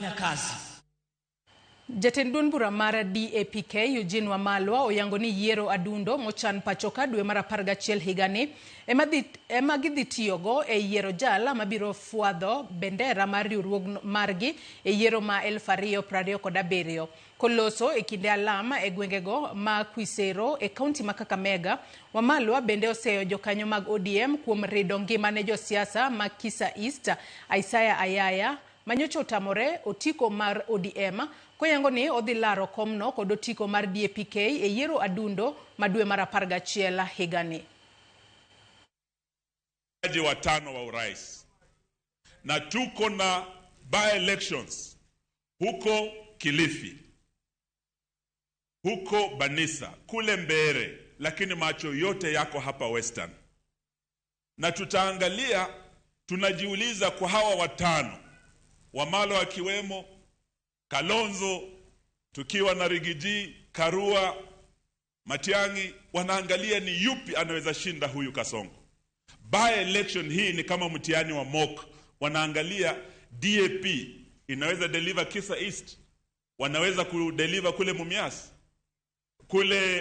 Kazi. Jatend duond bura mar DAPK Eugene Wamalwa oyango ni yiero adundo mochan pachoka dwe mar 11 higani ema gidhi tiyogo e yiero jal mabiro fwadho bendera mar riwruog margi e yiero ma 2027. Koloso e kinde alam e gwengego ma Khwisero e kaunti ma Kakamega, Wamalwa bende oseyo jokanyo mag ODM kuom rido ngimane josiasa ma Kisa East, Isaiah Ayaya, manyocha otamore otiko mar ODM koyango ni odhi laro komno kod otiko mar DAPK e yiero adundo ma dwe mar 11 higani. Watano wa urais na tuko na by elections huko Kilifi, huko Banisa, kule Mbeere, lakini macho yote yako hapa Western, na tutaangalia, tunajiuliza kwa hawa watano, Wamalwa akiwemo, Kalonzo, tukiwa na Riggy G, Karua, Matiang'i, wanaangalia ni yupi anaweza shinda huyu Kasongo. By election hii ni kama mtihani wa mock, wanaangalia DAP inaweza deliver Kisa East, wanaweza kudeliver kule Mumias, kule